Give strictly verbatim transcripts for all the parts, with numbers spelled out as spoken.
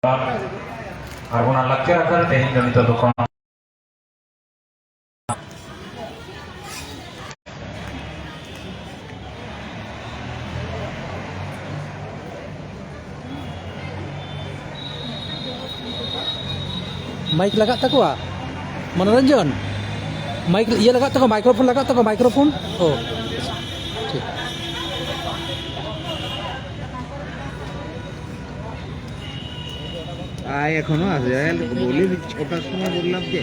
ᱟᱨ ᱚᱱᱟ ᱞᱟᱠᱪᱟᱨ ᱟᱠᱷᱲᱟ ᱨᱮ ᱛᱮᱦᱮᱧ ᱫᱚ ᱱᱤᱛᱚᱜ ᱫᱚ ᱠᱷᱚᱱ ᱢᱟᱭᱤᱠ ᱞᱟᱜᱟᱜ ᱛᱟᱠᱚᱣᱟ? ᱢᱚᱱᱳᱨᱚᱧᱡᱚᱱ, ᱢᱟᱭᱤᱠ ᱤᱭᱟᱹ ᱞᱟᱜᱟᱜ ᱛᱟᱠᱚᱣᱟ, ᱢᱟᱭᱠᱨᱳᱯᱷᱳᱱ ᱞᱟᱜᱟᱜ ᱛᱟᱠᱚᱣᱟ, ᱢᱟᱭᱠᱨᱳᱯᱷᱳᱱ? ᱳ, ᱴᱷᱤᱠ᱾ আয় এখনো আছে, যাই হোক, বলে দিচ্ছি, ছটার সময় বললাম যে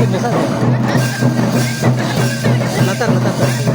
ᱢᱮᱥᱟ ᱫᱚ᱾ ᱞᱟᱛᱟᱨ, ᱞᱟᱛᱟᱨ ᱛᱮ᱾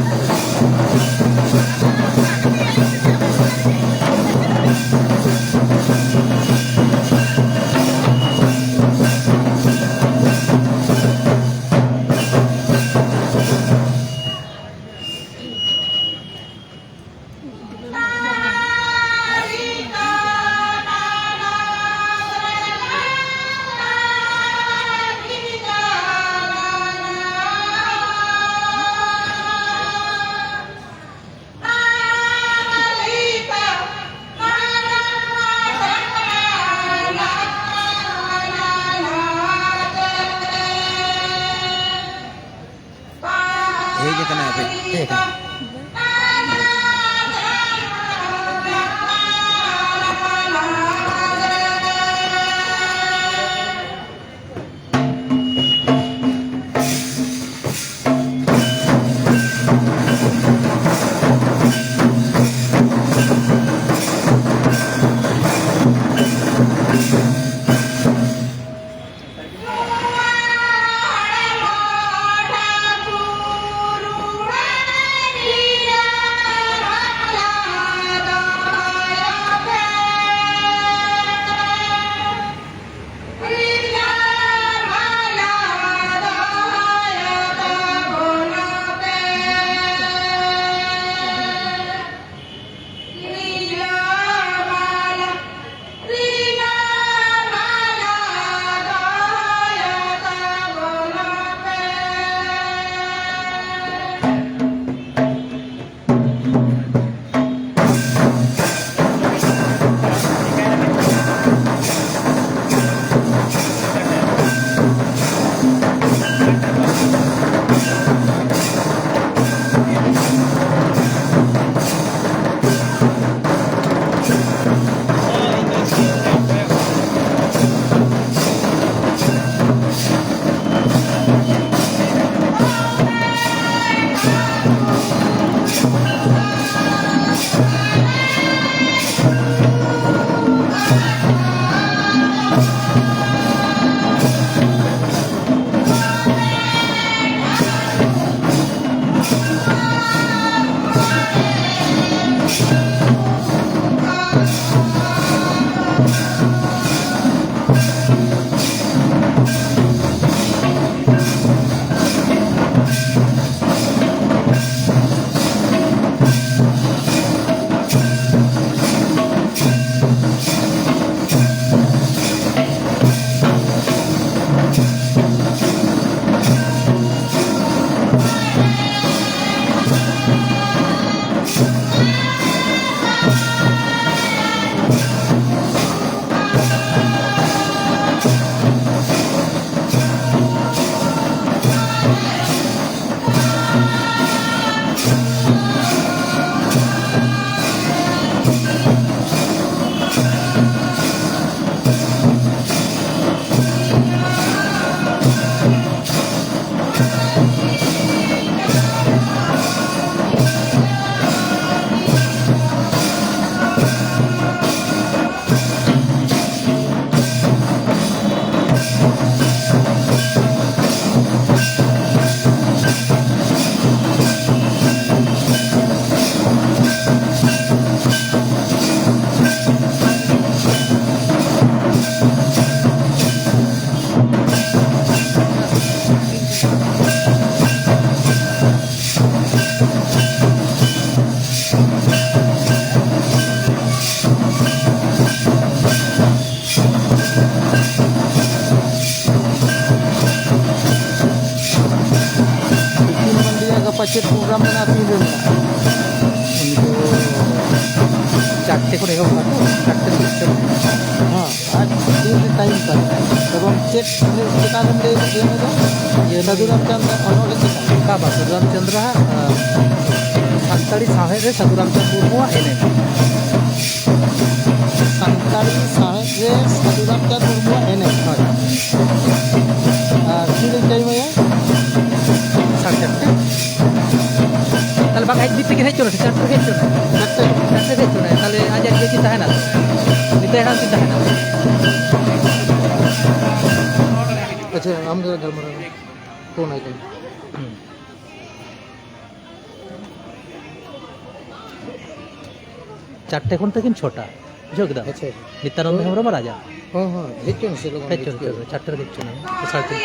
ᱦᱮᱡ ᱟᱠᱟᱱᱟ ᱯᱮ? ᱦᱮᱡ ᱟᱠᱟᱱᱟ᱾ ᱯᱟᱪᱮᱫ ᱯᱨᱳᱜᱨᱟᱢ ᱢᱮᱱᱟᱜᱼᱟ, ᱛᱤᱱ ᱨᱮ ᱢᱮᱱᱟᱜᱼᱟ? ᱩᱱᱤ ᱫᱚ ᱪᱟᱨᱴᱮ ᱠᱷᱚᱱ ᱮᱦᱚᱵ ᱠᱟᱛᱮ ᱪᱟᱨᱴᱮ ᱢᱩᱪᱟᱹᱫ᱾ ᱦᱮᱸ, ᱟᱨ ᱛᱤᱱ ᱨᱮ ᱴᱟᱭᱤᱢ ᱛᱟᱭ? ᱮᱵᱚᱝ ᱪᱮᱫ ᱪᱮᱛᱟᱱ ᱨᱮᱢ ᱞᱟᱹᱭ ᱠᱮᱫ ᱫᱚ? ᱥᱟᱹᱫᱷᱩ ᱨᱟᱢᱪᱟᱸᱫᱽ ᱚᱱᱚᱞ ᱨᱮ ᱪᱮᱛᱟᱱ? ᱵᱟ, ᱵᱟ, ᱥᱟᱹᱫᱷᱩ ᱨᱟᱢᱪᱟᱸᱫᱽ ᱨᱟᱜ, ᱟᱸ, ᱥᱟᱱᱛᱟᱲᱤ ᱥᱟᱶᱦᱮᱫ ᱨᱮ ᱥᱟᱹᱫᱷᱩ ᱨᱟᱢᱪᱟᱸᱫᱽ ᱢᱩᱨᱢᱩᱣᱟᱜ ᱮᱱᱮᱢ᱾ ᱥᱟᱱᱛᱟᱲᱤ ᱥᱟᱶᱦᱮᱫ ᱨᱮ ᱥᱟᱹᱫᱷᱩ ᱨᱟᱢᱪᱟᱸᱫᱽ ᱢᱩᱨᱢᱩᱣᱟᱜ ᱮᱱᱮᱢ᱾ ᱦᱳᱭ᱾ ᱟᱨ ᱛᱤᱱ ᱨᱮ ᱴᱟᱭᱤᱢ ᱟᱭᱟ? ᱥᱟᱲᱮ ᱪᱟᱨᱴᱮ᱾ ᱛᱟᱦᱞᱮ ᱵᱟᱝ ᱦᱮᱡ ᱵᱤᱛ ᱛᱮᱜᱮ ᱦᱮᱡ ᱦᱚᱪᱚ ᱱᱟ ᱥᱮ ᱪᱟᱨᱴᱮ ᱨᱮᱜᱮ ᱦᱮᱡ ᱦᱚᱪᱚ ᱱᱟ? ᱪᱟᱨᱴᱮ᱾ ᱪᱟᱨᱴᱮ ᱨᱮᱜᱮ ᱦᱮᱡ ᱦᱚᱪᱚ ᱱᱟ᱾ ᱛᱟᱦᱞᱮ ᱟᱡᱟᱜ ᱤᱭᱟᱹ ᱪᱮᱫ ᱛᱟᱦᱮᱱᱟ? ᱱᱤᱛᱚᱜ ᱮᱠᱷᱟᱱ ᱪᱮᱫ ᱛᱟᱦᱮᱱᱟ? ᱟᱪᱪᱷᱟ, ᱟᱢ ᱫᱚ ᱜᱟᱞᱢᱟᱨᱟᱣ ᱢᱮ᱾ ᱯᱷᱳᱱ ᱟᱭ ᱠᱟᱱᱟ᱾ ᱦᱩᱸ᱾ ᱪᱟᱨᱴᱮ ᱠᱷᱚᱱ ᱛᱟᱹᱠᱤᱱ ᱪᱷᱚᱴᱟ᱾ ᱵᱩᱡᱷᱟᱹᱣ ᱠᱮᱫᱟ? ᱟᱪᱪᱷᱟ, ᱟᱪᱪᱷᱟ᱾ ᱱᱤᱛᱭᱟᱱᱚᱱᱫ ᱦᱮᱢᱵᱨᱚᱢ ᱟᱨ ᱟᱡᱟᱜ᱾ ᱦᱚᱸ, ᱦᱚᱸ, ᱦᱮᱡ ᱦᱚᱪᱚ ᱢᱮᱥᱮ ᱞᱚᱜᱚᱱ ᱦᱮᱡ ᱦᱚᱪᱚ ᱦᱤᱡᱩᱜ ᱢᱮ᱾ ᱪᱟᱨᱴᱮ ᱨᱮ ᱦᱮᱡ ᱦᱚᱪᱚ ᱢᱮ᱾ ᱥᱟᱲᱮ ᱛᱤᱱ᱾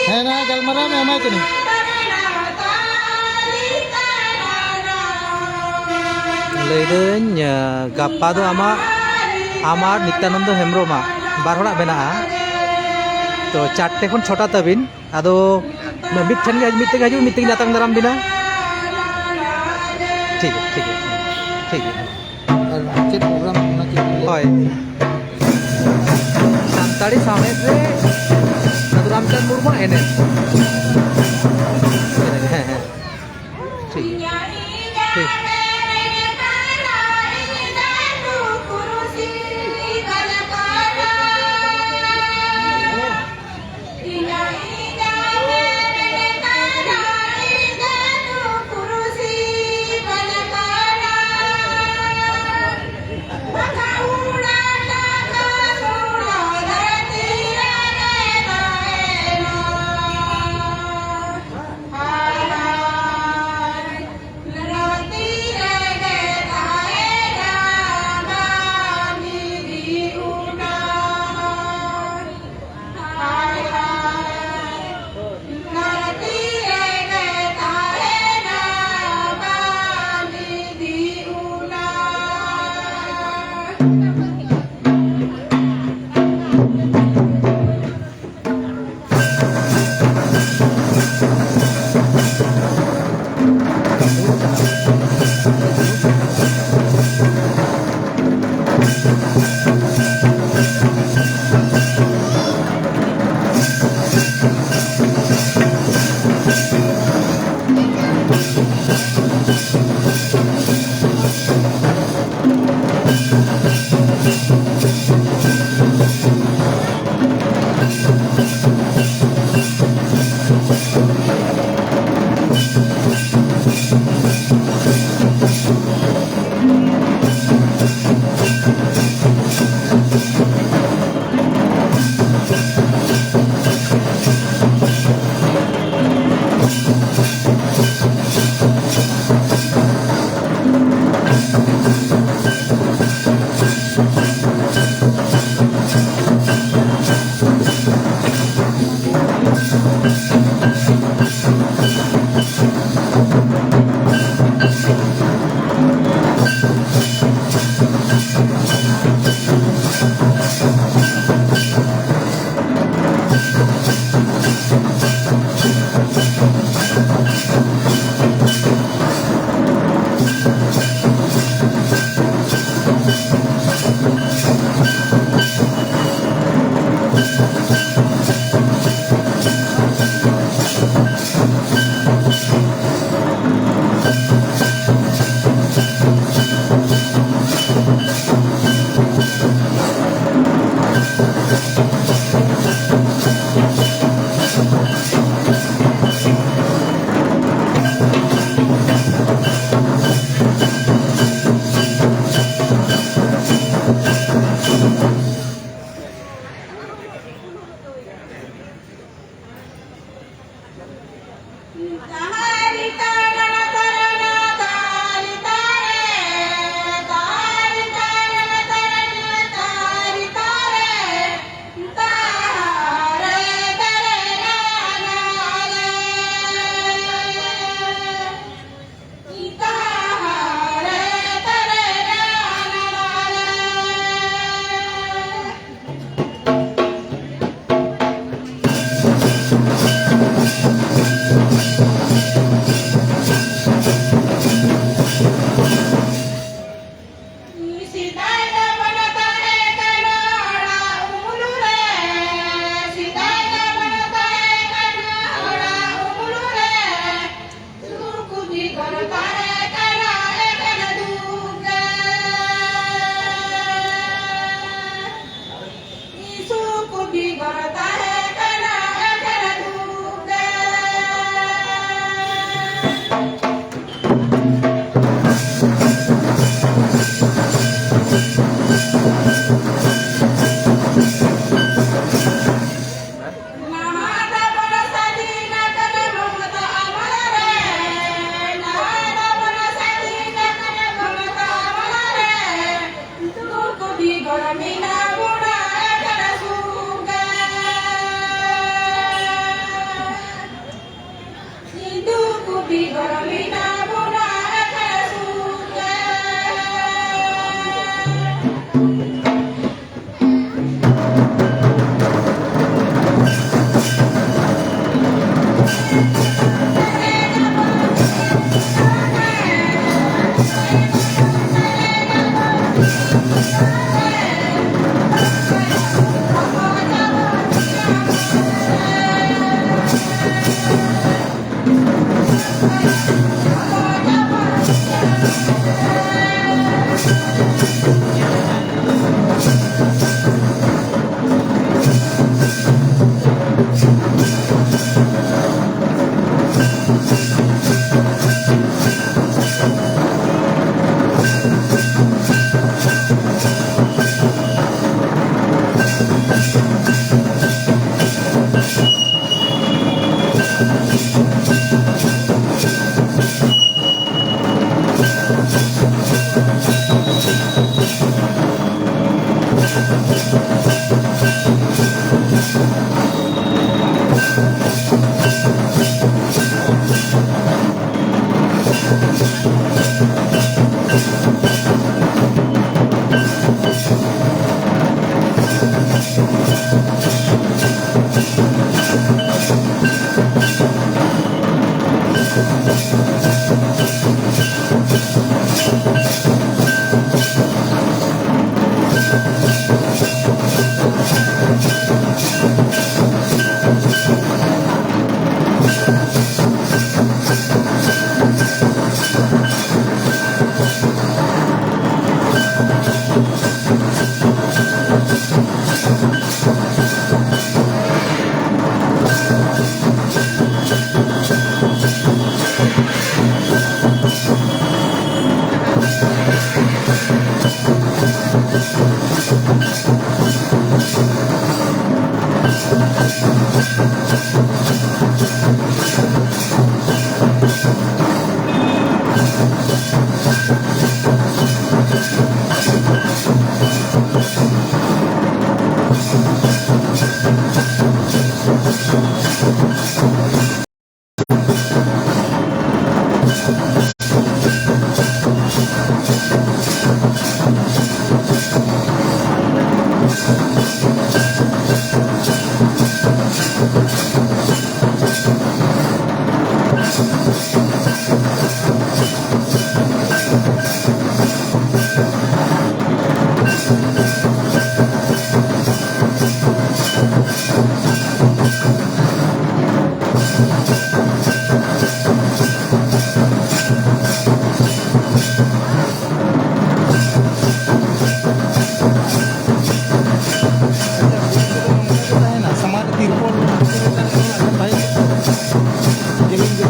ᱦᱮᱸ, ᱱᱟ ᱜᱟᱞᱢᱟᱨᱟᱣ ᱢᱮ, ᱮᱢᱟᱭ ᱠᱟᱹᱱᱟᱹᱧ᱾ ᱞᱟᱹᱭᱫᱟᱹᱧ, ᱟᱸ, ᱜᱟᱯᱟ ᱫᱚ ᱟᱢᱟᱜ, ᱟᱢᱟᱜ ᱱᱤᱛᱭᱟᱱᱚᱱᱫᱚ ᱦᱮᱢᱵᱨᱚᱢᱟᱜ ᱵᱟᱨ ᱦᱚᱲᱟᱜ ᱢᱮᱱᱟᱜᱼᱟ᱾ ᱛᱚ, ᱪᱟᱨᱴᱮ ᱠᱷᱚᱱ ᱪᱷᱚᱴᱟ ᱛᱟᱹᱵᱤᱱ᱾ ᱟᱫᱚ ᱢᱤᱫ ᱴᱷᱮᱱ ᱜᱮ, ᱢᱤᱫ ᱛᱮᱜᱮ ᱦᱤᱡᱩᱜ, ᱢᱤᱫ ᱛᱮᱜᱮ ᱧᱟᱛᱟᱝ ᱫᱟᱨᱟᱢ ᱵᱤᱱᱟ᱾ ᱴᱷᱤᱠ ᱜᱮᱭᱟ, ᱴᱷᱤᱠ ᱜᱮᱭᱟ, ᱴᱷᱤᱠ ᱜᱮᱭᱟ᱾ ᱟᱨ ᱪᱮᱫ ᱯᱨᱳᱜᱨᱟᱢ ᱚᱱᱟ ᱪᱮᱫ ᱵᱤᱱ ᱞᱟᱹᱭᱟ? ᱦᱳᱭ᱾ ᱥᱟᱱᱛᱟᱲᱤ ᱥᱟᱶᱦᱮᱫ ᱨᱮ ᱥᱟᱹᱫᱷᱩ ᱨᱟᱢᱪᱟᱸᱫᱽ ᱢᱩᱨᱢᱩ ᱮᱱᱮᱡ᱾ ᱦᱮᱸ, ᱦᱮᱸ᱾ ᱴᱷᱤᱠ ᱜᱮᱭᱟ᱾ ᱴᱷᱤᱠ᱾ ᱜᱚᱲᱚ ᱛᱟᱦᱮᱸ ᱠᱟᱱᱟ ᱮᱠᱷᱮᱱ ᱫᱩᱠ ᱜᱮ᱾ ᱱᱟᱦᱟᱜ ᱛᱟᱵᱚᱱ ᱥᱟᱹᱫᱷᱤᱱ ᱟᱠᱟᱱᱟ ᱢᱚᱢᱚᱛᱟ ᱟᱢᱚᱞ ᱨᱮ᱾ ᱱᱟᱦᱟᱜ ᱛᱟᱵᱚᱱ ᱥᱟᱹᱫᱷᱤᱱ ᱟᱠᱟᱱᱟ ᱢᱚᱢᱚᱛᱟ ᱟᱢᱚᱞ ᱨᱮ᱾ ᱫᱩᱠ ᱵᱮᱜᱚᱨ ᱢᱮᱱᱟᱜ ᱵᱚᱱᱟ ᱮᱠᱷᱮᱱ ᱥᱩᱠ ᱜᱮ᱾ ᱫᱩᱠ ᱵᱮᱜᱚᱨ ᱢᱮᱱᱟᱜ ᱵᱚᱱᱟ ᱮᱠᱷᱮᱱ ᱥᱩᱠ ᱜᱮ᱾ ᱛᱟᱦᱮᱱᱟ, ᱥᱟᱢᱟᱝ ᱨᱮ ᱛᱤᱨᱯᱚᱞ ᱛᱟᱦᱮᱸ ᱠᱚᱜᱼᱟ᱾ ᱡᱮᱞᱮᱧ ᱜᱮ᱾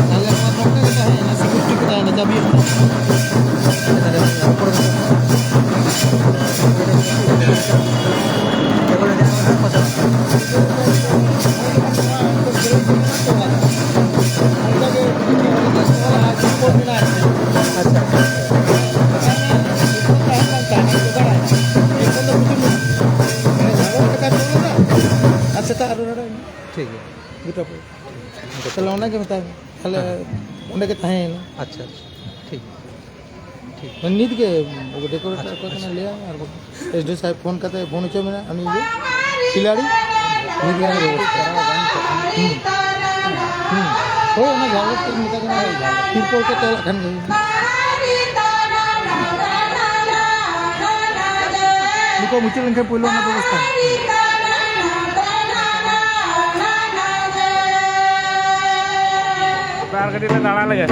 ᱛᱟᱦᱞᱮ ᱱᱚᱣᱟ ᱱᱚᱝᱠᱟ ᱜᱮ ᱛᱟᱦᱮᱸᱭᱮᱱᱟ, ᱥᱤᱠᱩᱨᱤᱴᱤ ᱠᱚ ᱛᱟᱦᱮᱱᱟ, ᱪᱟᱵᱤ ᱟᱠᱟᱱᱟ᱾ ᱚᱱᱠᱟ ᱜᱮ ᱛᱤᱨᱯᱚᱞ ᱢᱮᱱᱟᱜᱼᱟ᱾ ᱟᱪᱪᱷᱟ, ᱟᱪᱪᱷᱟ᱾ ᱛᱤᱨᱯᱚᱞ ᱛᱟᱦᱮᱱ ᱠᱟᱱ ᱛᱟᱦᱮᱸᱫ, ᱡᱚᱜᱟᱲ ᱟᱭ᱾ ᱛᱤᱨᱯᱚᱞ ᱫᱚ ᱵᱩᱡᱩᱜ ᱢᱮ᱾ ᱢᱟᱱᱮ ᱡᱷᱟᱲᱚ ᱞᱮᱠᱟ ᱛᱚᱞ ᱮᱫᱟ᱾ ᱟᱨ ᱥᱮᱛᱟᱜ ᱨᱮ ᱱᱚᱰᱮ ᱴᱷᱤᱠ ᱜᱮᱭᱟ᱾ ᱫᱩᱴᱟ ᱯᱚᱨᱮ᱾ ᱛᱟᱦᱞᱮ ᱚᱱᱟᱜᱮ ᱢᱮᱛᱟᱭ ᱢᱮ᱾ ᱛᱟᱦᱞᱮ ᱦᱮᱸ᱾ ᱚᱸᱰᱮ ᱜᱮ ᱛᱟᱦᱮᱸᱭᱮᱱᱟ᱾ ᱟᱪᱪᱷᱟ, ᱟᱪᱪᱷᱟ᱾ ᱴᱷᱤᱠ᱾ ᱴᱷᱤᱠ᱾ ᱢᱟᱱᱮ ᱱᱤᱛ ᱜᱮ ᱰᱮᱠᱳᱨᱮᱴ ᱟᱪᱪᱷᱟ, ᱚᱠᱚᱭ ᱠᱟᱱᱟ ᱟᱪᱪᱷᱟ᱾ ᱞᱟᱹᱭᱟ, ᱟᱨ ᱵᱟᱠᱷᱟᱱ ᱮᱥ ᱰᱤ ᱳ ᱥᱟᱦᱮᱵᱽ ᱯᱷᱳᱱ ᱠᱟᱛᱮ, ᱯᱷᱳᱱ ᱦᱚᱪᱚ ᱢᱮ ᱩᱱᱤ ᱜᱮ, ᱠᱷᱤᱞᱟᱲᱤ, ᱱᱤᱛ ᱜᱮ ᱚᱱᱟ ᱵᱮᱵᱚᱥᱛᱷᱟ᱾ ᱦᱩᱸ᱾ ᱦᱩᱸ᱾ ᱦᱳᱭ, ᱚᱱᱟ ᱡᱷᱟᱲ ᱠᱚ ᱢᱮᱛᱟ ᱠᱚ ᱠᱟᱱᱟ, ᱛᱤᱨᱯᱚᱞ ᱠᱚ ᱛᱚᱞᱟᱜ ᱠᱷᱟᱱ ᱜᱮ ᱦᱩᱭᱩᱜᱼᱟ᱾ ᱱᱩᱠᱩ ᱢᱩᱪᱟᱹᱫ ᱞᱮᱱᱠᱷᱟᱱ ᱯᱳᱭᱞᱳ ᱚᱱᱟ ᱵᱮᱵᱚᱥᱛᱷᱟ᱾ ᱟᱨ ᱠᱟᱹᱴᱤᱡ ᱞᱮ ᱫᱟᱬᱟ ᱞᱮᱜᱮ᱾